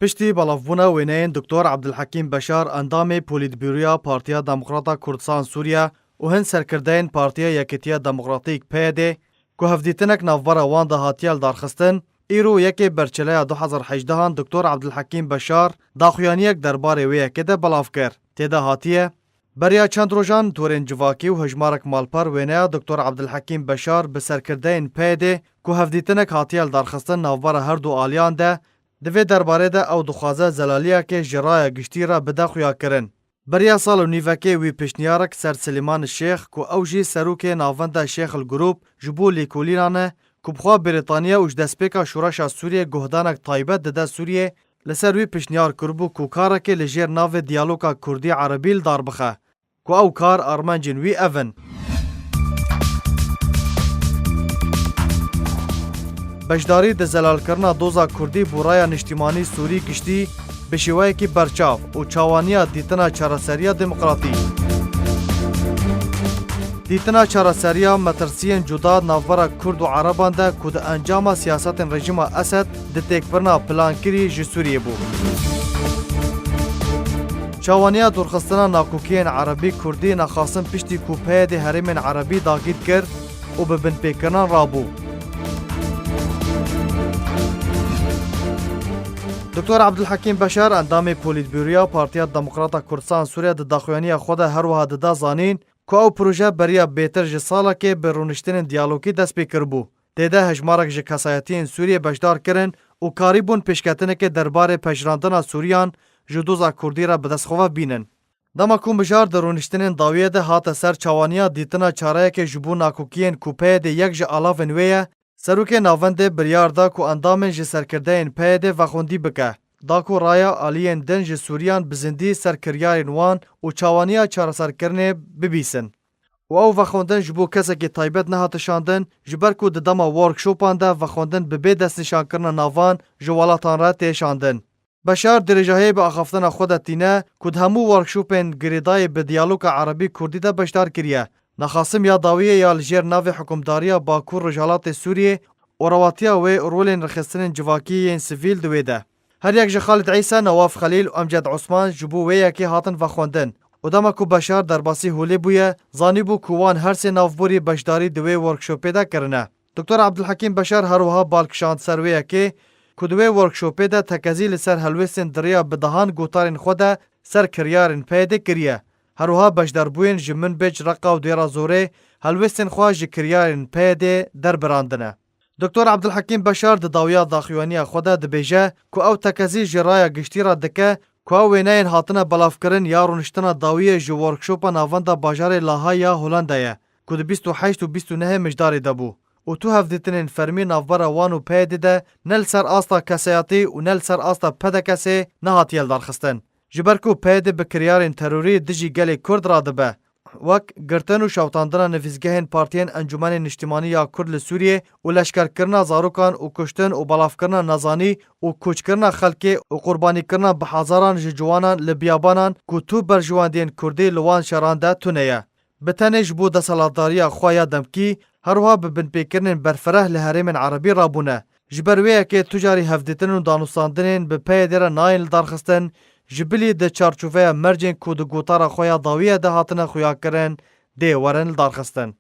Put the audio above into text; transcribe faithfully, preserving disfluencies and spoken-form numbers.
Piştî belavbûna wêneyên Doktor Abdulhekîm Beşar, endamê Polîtbûroya Partiya Demokrata Kurdistan Sûriye û hin serkirdeyên Partiya Yekîtiya Demokratîk, P Y D, ku hevdîtinek navbera wan de hatiye lidarxistin, îro yekê Berçeleya du hezar hejdehan Doktor Abdulhekîm Beşar daxuyaniyek derbarê wê yekê de belav kir. Tê de hatiye, beriya çend rojan torên civakî û hejmarek malper wêneya Doktor Abdulhekîm Beşar bi serkirdeyên P Y D ku hevdîtinek hatiye lidarxistin navbera her du aliyan de, di vê derbarê de ew dixwaze zelaliyekê ji raya giştî re bide xuyakirin. Beriya sal û nîvekê wî pêşniyarek ser Silêman Şêx ku ew jî serokê navenda Şêx el Grûp ji bo lêkolînan e ku bi xwe Brîtaniya û ji destpêka şoreşa Sûriyê guhdanek taybet dide Sûriyê, li ser wî pêşniyar kiribû ku karekê li jêr navê diyaloga Kurdî Erebî li dar bixe, ku ew kar armencên wî ev in: beşdarî di zelalkirina doza Kurdî bo raya niştîmanî Sûrî giştî bi şêweyekî berçav û çawaniya dîtina çareseriya demokratî. Dîtina çareseriya metirsiyên cuda navbera Kurd û Ereban de ku di encama siyasetên rejîma Esed di têkbirina plankirî ji Sûriyê bû. Çawaniya dûrxistina nakokiyên Erebî Kurdî nexasim piştî ku P Y D herêmên Erebî dagîr kir û bi binpêkirinan rabû. Doktor Abdulhekîm Beşar, endamê Polîtbûroya Partiya Demokrata Kurdistan Sûriye, di daxuyaniya xwe de her wiha dida zanîn ku ew proje beriya bêtir ji salekê bi rûniştinên diyalogî dest pê kiribû. Tê de hejmarek ji kesayetiyên Sûriyê beşdar kirin û karîbûn pêşketinekê derbarê pejirandina Sûriyan ji doza Kurdî re bi dest xwe ve bînin. Dema ku mijar di rûniştinên dawiyê de hate ser çawaniya dîtina çareyekê ji bo nakokiyên ku P Y D yek ji alavên wê ye, serokê navendê biryar da ku endamên ji serkirdeyên P Y D vexwendî bike, da ku raya aliyên din ji Sûriyan bi zindî ser kiryarên wan û çawaniya çareserkirinê bibîsin. Û ew vexwendin ji bo kesekî taybet nehate şandin, ji ber ku di dema workshopan de vexwendin bi bê destnîşankirina navan ji welatan re tê şandin. Beşar dirêjahiyê bi axaftina xwe de tîne ku di hemû workshopên girêdayî bi diyaloga Erebî Kurdî de beşdar kiriye. Nexasim ya dawiyê ya li jêr navê Hikûmdariya Bakur Rojhelatê Sûriyê û rewatiya wê û rolên rêxistinên civakî yên sivîl di wê de. Her yek ji Xalid Îsa, Newaf Xelîl û Emced Osman ji bo wê yekê hatin vexwendin û dema ku Beşar derbasî holê bûye, zanîbû ku wan her sê navborî beşdarî di wê workshopê de kirine. Doktor Abdulhekîm Beşar her wiha bal kişand ser wê yekê ku di wê workshopê de tekezî li ser helwêstên di riya bi dehan gotarên xwe de ser kiryarên P Y D kiriye. Her wiha beşdarbûyên ji Minbic, Reqa û Dêra Zorê helwêstên xwe ji kiryarên P Y D derbirandine. Doktor Abdulhekîm Beşar di dawiya daxuyaniya xwe de dibêje ku ew tekezî ji raya giştî re dike ku ew wêneyên hatine belavkirin ya rûniştina dawiyê ji workshopa navenda bajarê Lahey ya Holanda ye ku di bîst û heşt û bîst û nehê mijdarê de bû û tu hevdîtinên fermî navbera wan û P Y D de ne li ser asta kesayetî û ne li ser asta P D K S'ê nehatiye lidarxistin. Ji ber ku P Y D bi kiryarên terorî dijî gelê Kurd radibe, wek girtin û şewitandina nivîsgehên partiyên Encûmenê Niştimanî ya Kurd li Sûriyê û leşkerkirina zarokan û kuştin û belavkirina nezanî û koçkirina xelkê û qurbanîkirina bi hezaran ji ciwanan li biyabanan ku tu berjewendiyên Kurdî li wan şeran de tune ye. Bi tenê ji bo desthilatdariya xwe ya demkî, her wiha bi binpêkirinên berfireh li herêmên Erebî rabûne. Ji ber wê yekê tu carî hevdîtin û danûstandinên bi P Y D re nayên lidarxistin, ji bilî di çarçoveya mercên ku di gotara xwe ya dawiyê de hatine xuyakirin dê werin lidarxistin.